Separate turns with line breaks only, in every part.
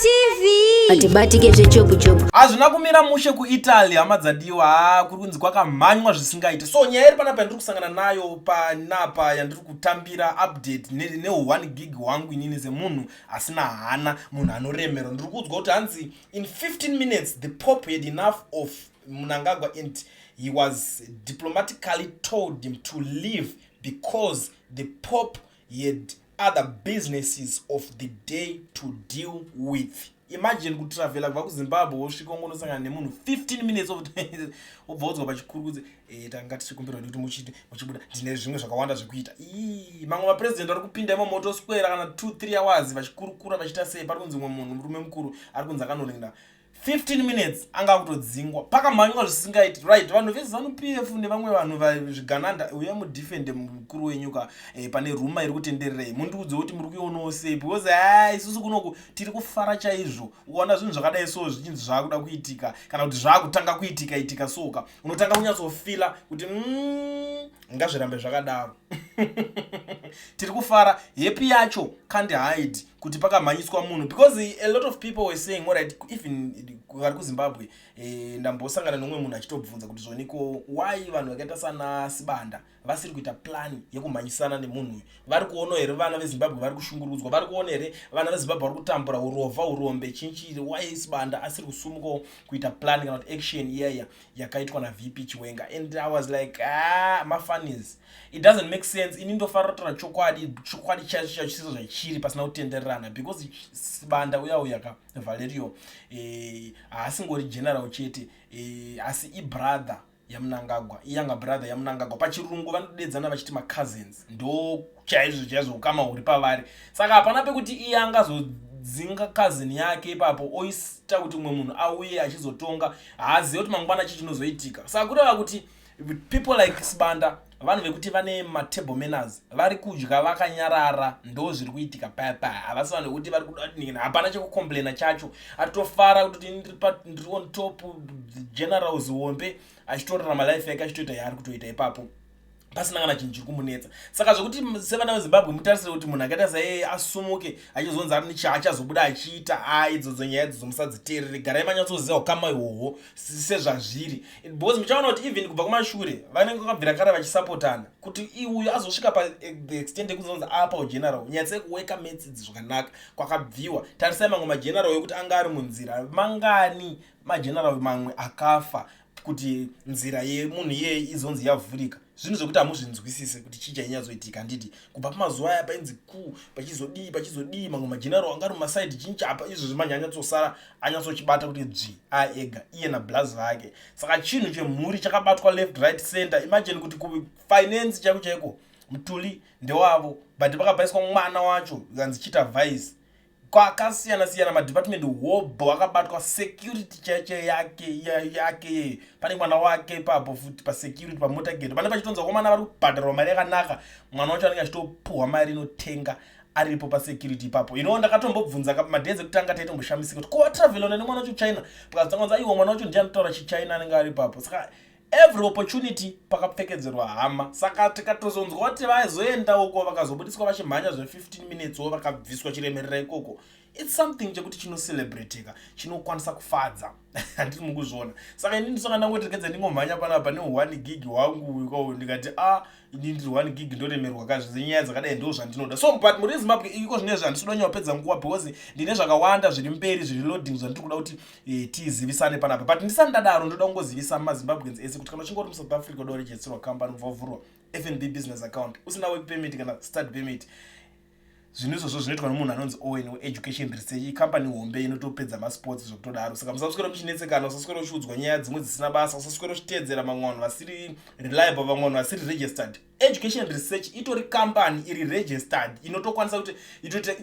TV. Atibatike zvechopu chopu.
Hazvina kumira mushe kuItaly, hama dzadiwa. Ha, kuri kunzi kwakamhanywa zvisingaiti. So nyaya iri panapa yandiri kusangana nayo panapa, yandiri kutambira update ne1 gig hwangu inini semunhu asina hana, munhu anoremerwa, ndiri kuudzwa kuti hanzi in 15 minutes the Pope had enough of Mnangagwa and he was diplomatically told him to leave because the Pope had other businesses of the day to deal with. Imagine kutravhela kubva kuZimbabwe, wosvika ungonosangana nemunhu 15 minutes, wobva udzwa pachikuru kunzi tanga tichikumbirwa kuti muchibuda, ndine zvimwe zvakawanda zvekuita. Ii, mamwe mapurezidendi vari kupinda imomo motoswera kana 2 3 hours vachikurukura, vachiita sei. Pari kunzi mumwe munhu, murume mukuru, ari kunzi akanorinda 15 minutes, anga akutodzingwa. Pakamhanywa zvisingaiti. Right, vanhu veZANU PF nevamwe vanhu vazvigananda, uya mudefende mukuru wenyuka. Pane rumour iri kutendererei, mundiudze kuti muri kuionawo sei, because ha, isusu kunoku tiri kufara chaizvo. Ukaona zvinhu zvakadai so zvichinzi zvaakuda kuitika kana kuti zvaakutanga kuitika itika soka, unotanga kunyatsofila kuti ngazvirambe zvakadaro. Tiri kufara. Happy yacho can't hide kuti pakamhanyiswa munhu, because a lot of people were saying, alright, even vari kuZimbabwe, ndambosangana nomumwe munhu achitobvunza kuti zvoniko, why vanhu vakaita sana Sibanda vasiri kuita plan yekumhanyisana nemunhu uyu? Vari kuona here vana veZimbabwe vari kushungurudzwa? Vari kuona here vana veZimbabwe vari kutambura, urovha, urombe, chinchiri? Why Sibanda asiri kusumukawo kuita plan kana kuti action iyaiya yakaitwa naVP Chiwenga? And I was like, ah, mafunnies, it doesn't make sense. Ini ndofarira kutaura chokwadi, chokwadi chacho chacho chisizo zvachiri, pasina kutendererana, because Sibanda uya uya ka, Valerio, haasingori general chete, asi ibrother yaMnangagwa, iyanga brother yaMnangagwa. Pachirungu vanodedzana vachiti macousins. Ndo chaizvo chaizvo ukama huri pavari. Saka hapana pekuti iye angazodzinga cousin yake ipapo, oita kuti umwe munhu auye achizotonga. Haazivi kuti mangwana chii chinozoitika. Saka kureva kuti people like Sibanda, vanhu vekuti vane matable manners, vari kudya vakanyarara. Ndo zviri kuitika paya paya. Havasi vanhu vekuti vari kuda, hapana chekucomplaina chacho. Atofara kuti ndiri on top, generals hombe, achitorarama life yake, achitoita yaari kutoita ipapo pasina kana chinhu chiri kumunetsa. Saka zvokuti sevana veZimbabwe mutarisire kuti munhu akaita saiye asumuke achizonzi ari chaachazobuda achiita, a, idzodzo nyaya idzodzo musadziteerere. Garai manyatsoziva ukama ihwohwo sezvazviri, because muchaona kuti even kubva kumashure vanenge vakabvira kare vachisapotana. Kuti uyu azosvika pathe extent yekuzonzi apa ugeneral, nyatsekuweka maths idzi zvakanaka, kwakabviwa. Tarisai mamwe mageneral ekuti anga ari munzira mangani, mageneral mamwe akafa kuti nzira yemunhu iyeye izonzi yavhurika. Zvinhu zvekuti hamuzvinzwisise kuti chii chainyatsoitika. Handiti kubva pamazuva aya painzi ku pachizodii, pachizodii, mamwe mageneral anga ari mumasaidi chinchi apa. Izvozvi manje anyatsosara, anyatsochibata kuti dzvi aega, iye nablazi vake. Saka chinhu chemhuri chakabatwa left, right, center. Imagine kuti kufinance chaiko chaiko Mutuli ndewavo, but pakabvaiswa mwana wacho kanzi chiita vice. Kwakasiyana siyana madepartment hobho akabatwa. Security chaicho yake yake, pane mwana wake ipapo futi pasecurity, pamotorcade pane pachitonzi komana vari kubhadharwa mari yakanaka. Mwana wacho anenge achitopuhwa mari inotenga aripo pasecurity ipapo. Ndakatombobvunza madays ekutanga, taitomboshamisika kuti kowatravelona nemwana wacho China, pakazotanga aiwa, mwana wacho ndiye anotaura chiChina, anenge ari ipapo. Saka every opportunity pakapfekedzerwa hama. Saka tikatozonzwa kuti vazoenda uko, vakazobudiswa vachimhanya zve15 minutes wo, vakabviswa chiremerera ikoko, it's something chekuti chinocelebrateka, chinokwanisa kufadza. Handiri mukuzviona? Saka ini ndisaka ndangoti regedza ndingomhanya panapa ne1 gig hwangu iko, ndikati a, ini ndiri 1 gig, ndoremerwa kazvo zenyaya dzakadai, ndo zvandinoda. So but muri Zimbabwe iko zvinezvi handisi kuda nyawapedza nguva, because ndine zvakawanda zviri mberi, zviri loading, zvandiri kuda kuti tizivisane panapa. But ndisati ndadaro, ndoda kungozivisa maZimbabweans ese kuti kana uchinge uri muSouth Africa, uda kuregisterwa company, ubva wavhurwa FNB business account usina work permit kana study permit, zvinhu izvozvo zvinoitwa nomunhu anonzi Owen weEducation Research. Ikambani hombe inotopedza masports zvekutodaro. Saka musaswera muchinetsekana, usaswera uchiudzwa nyaya dzimwe dzisina basa, usaswera uchiteedzera vamwe vanhu vasiri reliable, vamwe vanhu vasiri registered. Education Research itori kambani iri registered, inotokwanisa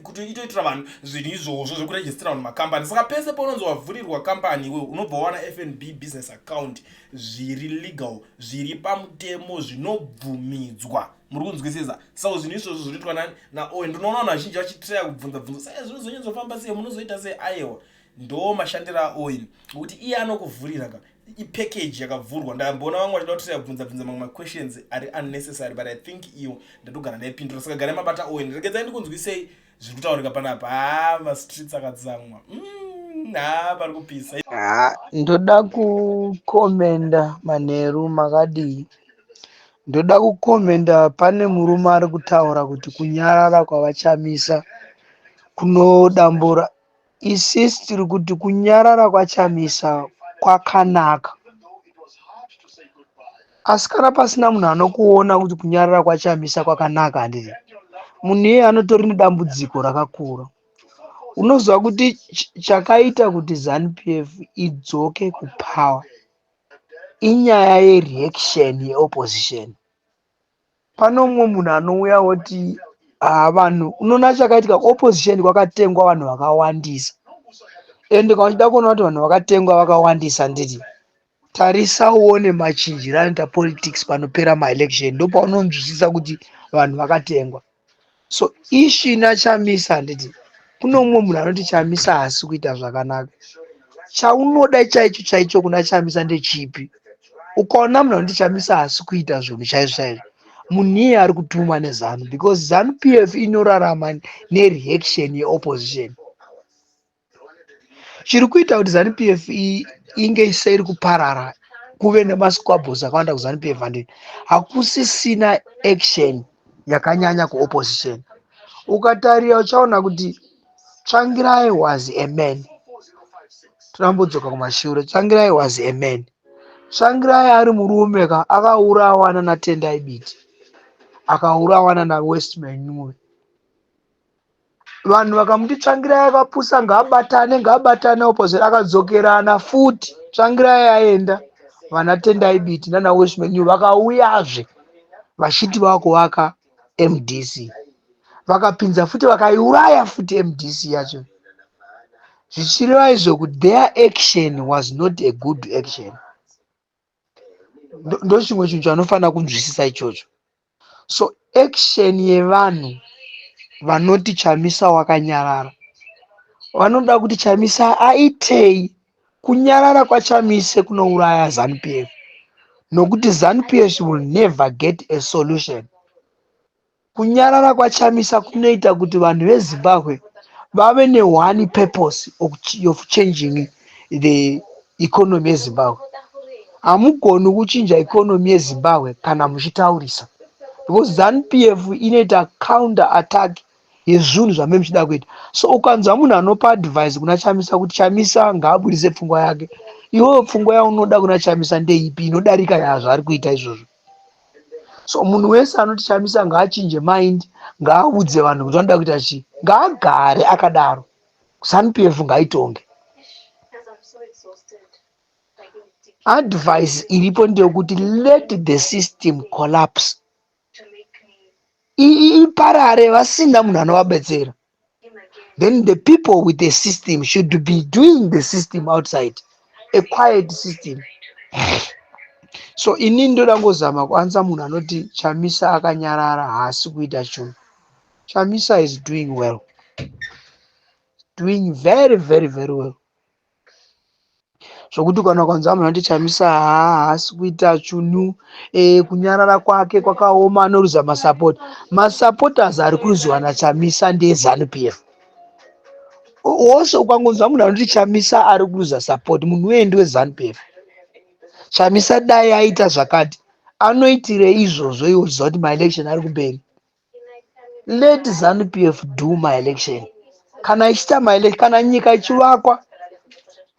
kuti itoitira vanhu zvinhu izvozvo zvekurejistira vanhu makambani. Saka pese paunonzi wavhurirwa kambani iwewe, unobva wawana FNB business account, zviri legal, zviri pamutemo, zvinobvumidzwa. Muri kunzwisisa? So zvinhu izvozvo zvinoitwa nani? NaOwen. Ndinoona vanhu vazhinji vachitraya kubvunza bvunza, sai zvinozonyatsofamba sei, munozoita sei? Aiwa, ndo mashandiro aOwen, nokuti iye anokuvhurira ka ipackage yakavhurwa. Ndamboona vamwe vachida kutraya kubvunza bvunza mamwe maquestions ari unnecessary, but I think iyo ndatogara ndaipindura. Saka garai mabata Owen. Regedzai ndikunzwisei. Zviri kutaurika panapa, haa, mastreets akatsamwa. Ha, pari kupisa.
Ha, ndoda kucommenta. Manheru, makadii? Ndoda kucommenta pane murume ari kutaura kuti kunyarara kwavaChamisa kunodambura. Isisi tiri kuti kunyarara kwaChamisa kwakanaka, asi kana pasina munhu anokuona kuti kunyarara kwaChamisa kwakanaka, handiti munhu iyeye anotori nedambudziko rakakura. Unoziva kuti chakaita kuti ZANU PF idzoke kupower inyaya yereaction yeopposition. Pane umwe munhu anouya oti, "Ha, vanhu." Unoona chakaitika, opposition kwakatengwa vanhu vakawandisa. Ende kana uchida kuona kuti vanhu vakatengwa vakawandisa, nditi tarisa uone machinjiro anoita politics panopera maelection, ndopaunonzwisisa kuti vanhu vakatengwa. So issue naChamisa, handiti kune umwe munhu anoti Chamisa haasi kuita zvakanaka. Chaunoda chaicho chaicho kuna Chamisa ndechipi? Ukaona munhu anoti Chamisa haasi kuita zvinhu chaizvo chaizvo, munhu iye ari kutumwa neZANU, because ZANU PF inorarama nereaction yeopposition. Chiri kuita kuti ZANU PF inge seiri kuparara, kuve nemasquabbles akawanda kuZANU PF, handiti hakusisina action yakanyanya kuopposition. Ukatarira uchaona kuti Tsvangirai was a man. Tinambodzoka kumashure. Tsvangirai was a man. Tsvangirai ari murume ka, akaurawa nanaTendai Biti, akaurawa nanaWelshman Ncube. Vanhu vakamuti Tsvangirai akapusa, ngaabatane, ngaabatane opposition. Akadzokerana futi. Tsvangirai aenda, vana Tendai Biti nana Welshman Ncube vakauyazve vachiti vakuvaka MDC. Vakapinza futi, vakaiuraya futi MDC yacho, zvichireva izvo kuti their action was not a good action. Ndo chimwe chinhu chanofanira kunzwisisa ichocho. So action yevanhu vanoti Chamisa wakanyarara, vanoda kuti Chamisa aitei? Kunyarara kwaChamisa kunouraya ZANU PF, nokuti ZANU PF will never get a solution. Kunyarara kwaChamisa kunoita kuti vanhu veZimbabwe vave neone purpose of changing the economy yeZimbabwe. Hamugoni kuchinja economy yeZimbabwe kana muchitaurisa, because ZANU PF inoita counter attack yezvinhu zvamene muchida kuita. So ukanzwa munhu anopa advice kuna Chamisa kuti Chamisa ngaabudise pfungwa yake, iwewe pfungwa yaunoda kuna Chamisa ndeipi inodarika yazvaari kuita izvozvo? So munhu wese anoti Chamisa ngaachinje mind, ngaaudze vanhu kuti vanoda kuita chii, ngaagare akadaro. ZANU PF ngaitonge. Advice iripo ndeyekuti let the system collapse, iparare vasina munhu anovabetsera. Then the people with the system should be doing the system outside, a quiet system. So inini ndoda ngozama kuanswer munhu anoti Chamisa akanyarara, haasi kuita chinhu. Chamisa is doing well, doing very, very, very well, zvokuti kana ukanzwa munhu anoti Chamisa haasi kuita chunhu, kunyarara kwake kwakaoma, anoruza masupport. Masupporters ari kuruziwa naChamisa ndeZANU PF wose. Ukangonzwa munhu anoti Chamisa ari kuruza support, munhu uye ndeweZANU PF. Chamisa dai aita zvakati, anoitire izvozvo iwo uchiziva kuti maelection ari kumberi? Let ZANU PF do maelection. Kana ichiita maelection, kana nyika ichivakwa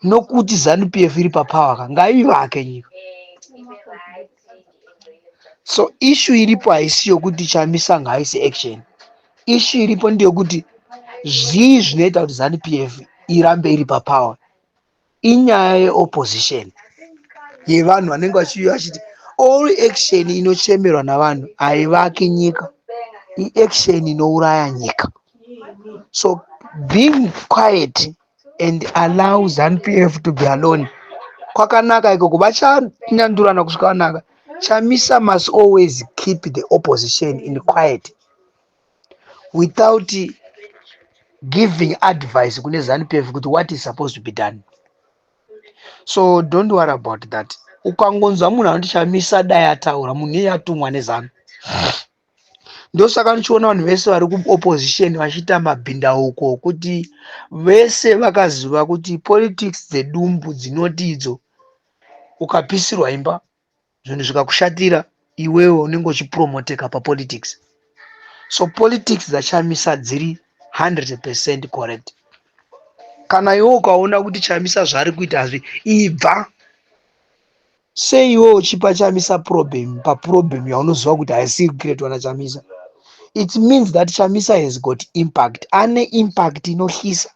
nokuti ZANU PF iri papower ka, ngaivake nyika. So issue iripo haisi yokuti Chamisa ngaaise action. Issue iripo ndeyekuti zvii zvinoita kuti ZANU PF irambe iri papower? Inyaya yeopposition, yevanhu vanenge vachiuya vachiti all action inochemerwa navanhu haivaki nyika, iaction inouraya nyika. So being quiet and allow ZANU PF to be alone kwakanaka ikoko. Vachanyandurana kusvika vanaka. Chamisa must always keep the opposition in quiet without giving advice kune ZANU PF kuti what is supposed to be done. So don't worry about that. Ukangonzwa munhu anoti Chamisa dai ataura, munhu iye atumwa neZANU. Ndosaka ndichiona vanhu vese vari kuopposition vachiita mabhindauko, kuti vese vakaziva kuti politics dzedumbu dzinoti idzo ukapisirwa imba, zvinhu zvikakushatira, iwewe unenge uchipromoteka papolitics. So politics dzaChamisa dziri 100% correct. Kana iwe ukaona kuti Chamisa zvaari kuita hazvi, ibva. Sei iwe uchipa Chamisa problem paproblem yaunoziva kuti haisi kucreatwa naChamisa? It means that Chamisa has got impact, ane impact inohlisa.